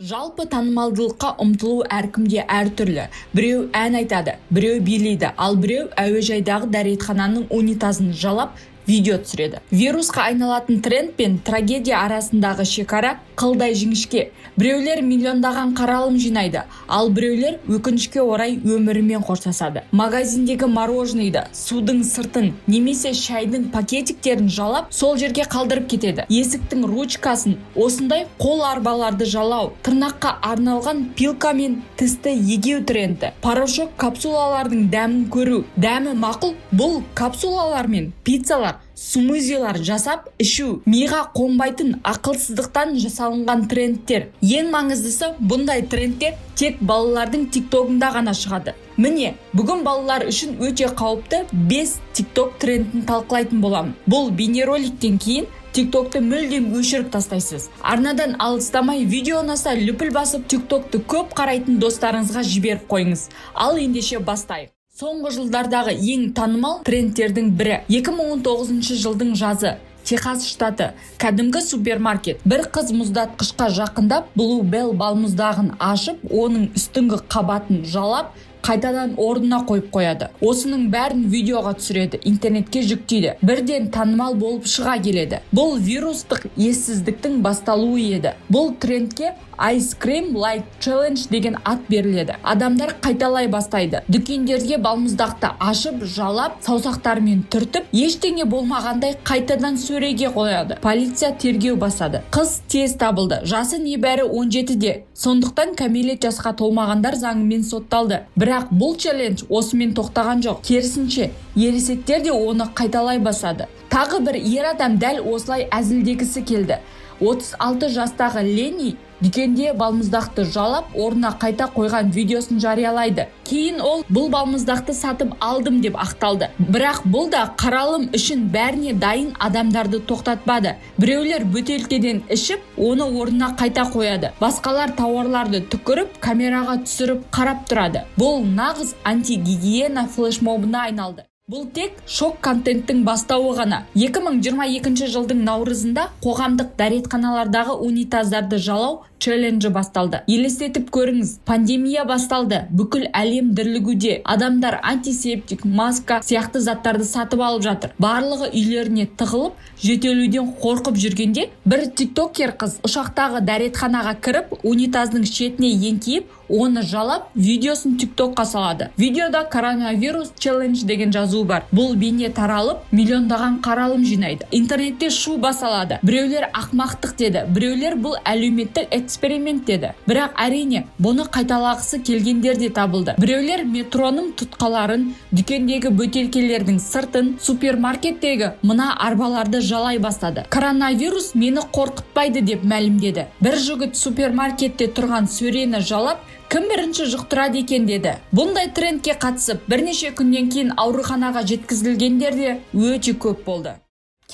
Жалпы, танымалдылыққа ұмтылу әркімде әртүрлі. Біреу ән айтады, біреу билейді, ал біреу әуежайдағы дәретхананың унитазын жалап, видео түсіреді. Вирусқа айналатын тренд пен трагедия арасындағы шекара қылдай жіңішке. Біреулер миллиондаған қаралым жинайды, ал біреулер, өкінішке орай, өмірімен қоштасады. Магазиндегі мороженыйды, судың сыртын немесе шайдың пакетиктерін жалап, сол жерге қалдырып кетеді. Есіктің ручкасын, осындай қол арбаларды жалау, тырнаққа арналған пилкамен тісті егеу тренді, порошок капсулалардың дәмін көру, дәмі мақұл, бұл капсулалармен пиццалар, смузилар жасап ішу, миға қонбайтын ақылсыздықтан жасалынған трендтер. Ең маңыздысы, бұндай трендтер тек балалардың Тиктогында ғана шығады. Міне, бүгін балалар үшін өте қауіпті 5 Тикток трендін талқылайтын боламын. Бұл бейнероликтен кейін Тиктокты мүлдем өшіріп тастайсыз. Арнадан алыстамай, видео ұнаса, лүпіл басып, Тиктокты көп қарайтын достарыңызға жіберіп қойыңыз. Ал ендеше бастайық. Соңғы жылдардағы ең танымал трендтердің бірі. 2019 жылдың жазы, Техас штаты, кәдімгі супермаркет. Бір қыз мұздатқышқа жақындап, Blue Bell балмұздағын ашып, оның үстіңгі қабатын жалап, қайтадан орнына қойып қояды. Осының бәрін видеоға түсіреді, интернетке жүктейді. Бірден танымал болып шыға келеді. Бұл вирустық ессіздіктің басталуы еді. Бұл трендке Ice Cream Lick Challenge деген ат беріледі. Адамдар қайталай бастайды. Дүкендерге балмұздақты ашып, жалап, саусақтарымен түртіп, ештеңе болмағандай қайтадан сөреге қояды. Полиция тергеу бастады. Қыз тез табылды. Жасы небәрі 17-де, сондықтан кәмелет жасқа толмағандар заңымен сотталды. Бірақ бұл челлендж осымен тоқтаған жоқ. Керісінше, ересектер де оны қайталай бастады. Тағы бір ер адам дәл осылай әзілдегісі келді. 36 жастағы Лени дүкенде балмұздақты жалап, орнына қайта қойған видеосын жариялайды. Кейін ол «бұл балмұздақты сатып алдым» деп ақталды. Бірақ бұл да қаралым үшін бәріне дайын адамдарды тоқтатпады. Біреулер бөтелкеден ішіп, оны орнына қайта қояды, басқалар тауарларды түкіріп, камераға түсіріп, қарап тұрады. Бұл нағыз антигигиена флешмобына айналды. Бұл тек шок контенттің бастауы ғана. 2022 жылдың наурызында қоғамдық дәретханалардағы унитаздарды жалау челленджі басталды. Елестетіп көріңіз: пандемия басталды, бүкіл әлем дүрлігуде, адамдар антисептик, маска сияқты заттарды сатып алып жатыр. Барлығы үйлеріне тығылып, жөтелуден қорқып жүргенде, бір тиктокер қыз ұшақтағы дәретханаға кіріп, унитаздың шетіне еңкейіп, оны жалап, видеосын Тиктокқа салады. Видеода «коронавирус челлендж» деген жазу бар. Бұл бейне таралып, миллиондаған қаралым жинайды. Интернетте шу басталады. Біреулер «ақымақтық» деді, біреулер «бұл әлеуметтік эксперимент» деді. Бірақ, әрине, бұны қайталағысы келгендер де табылды. Біреулер метроның тұтқаларын, дүкендегі бөтелкелердің сыртын, супермаркеттегі мына арбаларды жалай бастады. «Коронавирус мені қорқытпайды» деп мәлімдеді. Бір жігіт супермаркетте тұрған сөрені жалап, «кім бірінші жұқтырады екен» деді. Бұндай трендке қатысып, бірнеше күннен кейін ауруханаға жеткізілгендер де өте көп болды.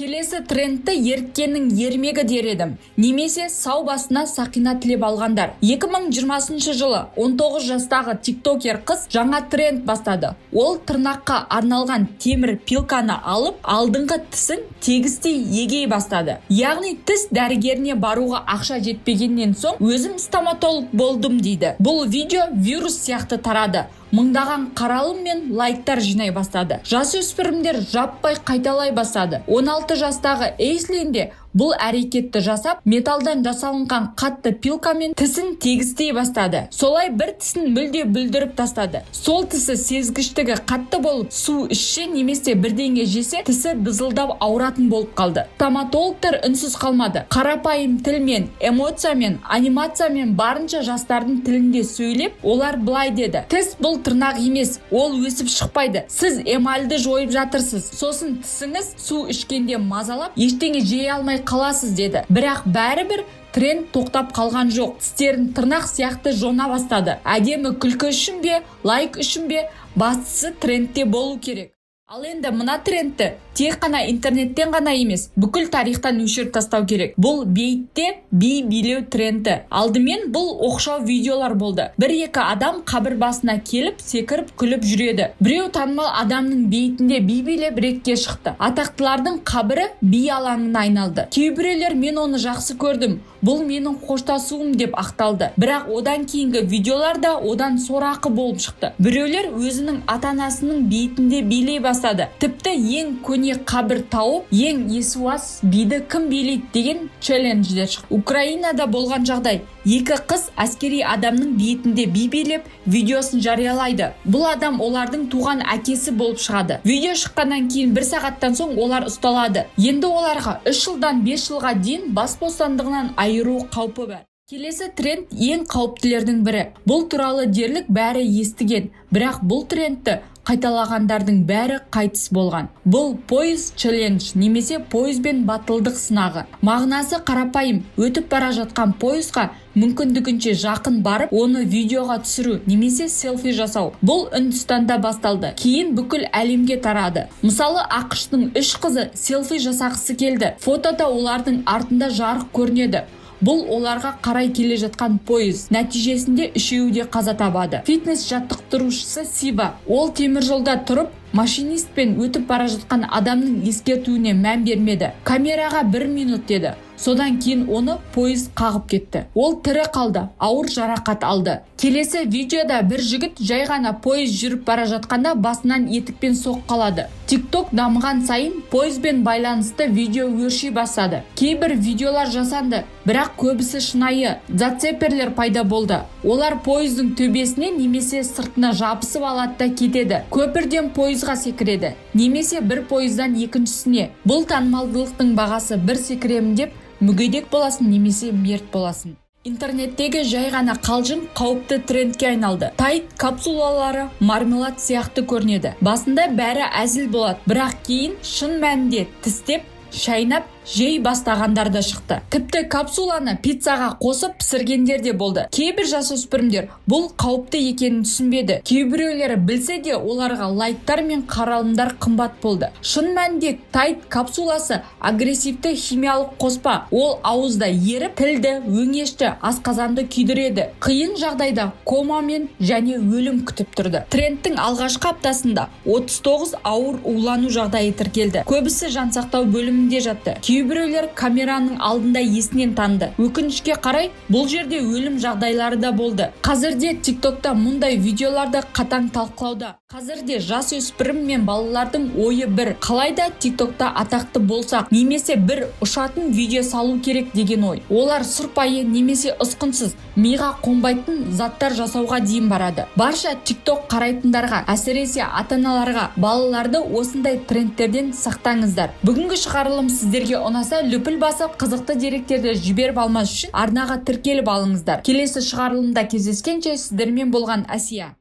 Келесі трендті еріккеннің ермегі дер едім немесе сау басына сақина тілеп алғандар. 2020 жылы 19 жастағы тиктокер қыз жаңа тренд бастады. Ол тырнаққа арналған темір пилканы алып, алдыңғы тісін тегістей егей бастады. Яғни тіс дәрігеріне баруға ақша жетпегеннен соң, «өзім стоматолог болдым» дейді. Бұл видео вирус сияқты тарады, мыңдаған қаралым мен лайктар жинай бастады. Жасөспірімдер жаппай қайталай бастады. 16 жастағы Эйслин де бұл әрекетті жасап, металдан жасалынған қатты пилкамен тісін тегістей бастады. Солай бір тісін мүлде бүлдіріп тастады. Сол тісі сезгіштігі қатты болып, су ішсе немесе бірдеңе жесе, тісі дызылдап ауыратын болып қалды. Стоматологтар үнсіз қалмады. Қарапайым тілмен, эмоциямен, анимациямен, барынша жастардың тілінде сөйлеп, олар былай деді: «Тіс бұл тырнақ емес, ол өсіп шықпайды. Сіз эмальді жойып жатырсыз. Сосын тісіңіз су ішкенде мазалап, ештеңе жей алмай қаласыз» деді. Бірақ бәрібір тренд тоқтап қалған жоқ. Тістерін тырнақ сияқты жона бастады. Әдемі күлкі үшін бе, лайк үшін бе, бастысы трендте болу керек. Ал енді мына трендті Тек қана интернеттен ғана емес, бүкіл тарихтан өшіріп тастау керек. Бұл бейітте би билеу тренді. Алдымен бұл оқшау видеолар болды. Бір екі адам қабір басына келіп, секіріп күліп жүреді. Біреу танымал адамның бейітінде би билеп, ретке шықты. Атақтылардың қабірі би алаңына айналды. Кейбіреулер «мен оны жақсы көрдім, бұл менің қоштасуым» деп ақталды. Бірақ одан кейінгі видеолар да одан сорақы болып шықты. Біреулер өзінің ата-анасының бейітінде билей бастады. Тіпті ең көне қабір тауып, ең есуас биді кім билейді деген челлендждер шықты. Украинада болған жағдай: екі қыз әскери адамның бейітінде би билеп, видеосын жариялайды. Бұл адам олардың туған әкесі болып шығады. Видео шыққаннан кейін бір сағаттан соң олар ұсталады. Енді оларға 3 жылдан 5 жылға дейін бас бостандығынан айыру қаупі бар. Келесі тренд ең қауіптілердің бірі. Бұл туралы дерлік бәрі естіген, бірақ бұл трендті қайталағандардың бәрі қайтыс болған. Бұл пойыз челлендж немесе пойызбен батылдық сынағы. Мағынасы қарапайым: өтіп бара жатқан пойызға мүмкіндігінше жақын барып, оны видеоға түсіру немесе селфи жасау. Бұл Үндістанда басталды, кейін бүкіл әлемге тарады. Мысалы, АҚШ-тың үш қызы селфи жасағысы келді. Фотода олардың артында жарық көрінеді. Бұл оларға қарай келе жатқан пойыз. Нәтижесінде үшеуі де қаза табады. Фитнес жаттықтырушысы Сива, ол теміржолда тұрып, машинистпен өтіп бара жатқан адамның ескертуіне мән бермеді. «Камераға бір минут» деді. Содан кейін оны пойыз қағып кетті. Ол тірі қалды, ауыр жарақат алды. Келесі видеода бір жігіт жай ғана пойыз жүріп бара жатқанда басынан етікпен соққылады. Тикток дамыған сайын пойызбен байланысты видео өрши бастады. Кейбір видеолар жасанды, бірақ көбісі шынайы. Зацеперлер пайда болды. Олар пойыздың төбесіне немесе сыртына жабысып алады да кетеді. Көпірден пойызға секіреді немесе бір пойыздан екіншісіне. Бұл танымалдылықтың бағасы: бір секіремін деп мүгедек боласың немесе мерт боласың. Интернеттегі жай ғана қалжың қауіпті трендке айналды. Тайд капсулалары мармелад сияқты көрінеді. Басында бәрі әзіл болады, бірақ кейін шын мәнінде тістеп, шайнап жей бастағандар да шықты. Тіпті капсуланы пиццаға қосып пісіргендер де болды. Кейбір жасөспірімдер бұл қауіпті екенін түсінбеді. Кейбіреулері білсе де, оларға лайктар мен қаралымдар қымбат болды. Шын мәнінде Тайд капсуласы агрессивті химиялық қоспа. Ол ауызда еріп, тілді, өңешті, асқазанды күйдіреді. Қиын жағдайда кома мен және өлім күтіп тұрды. Трендтің алғашқы аптасында 39 ауыр улану жағдайы тіркелді. Көбісі жансақтау бөлімінде жатты. Кейбіреулер камераның алдында есінен танды. Өкінішке қарай, бұл жерде өлім жағдайлары да болды. Қазірде Тиктокта мұндай видеоларды қатаң талқылауда. Қазірде жасөспірім мен балалардың ойы бір: қалайда Тиктокта атақты болсақ немесе бір ұшатын видео салу керек деген ой. Олар сұрпайы немесе ұсқынсыз, миға қонбайтын заттар жасауға дейін барады. Барша Тикток қарайтындарға, әсіресе ата-аналарға: балаларды осындай трендтерден сақтаңыздар. Бүгінгі шығарылым сіздерге ұнаса, лүпіл басып, қызықты деректерді жіберіп алмас үшін арнаға тіркеліп алыңыздар. Келесі шығарылымда кездескенше, сіздермен болған Әсия.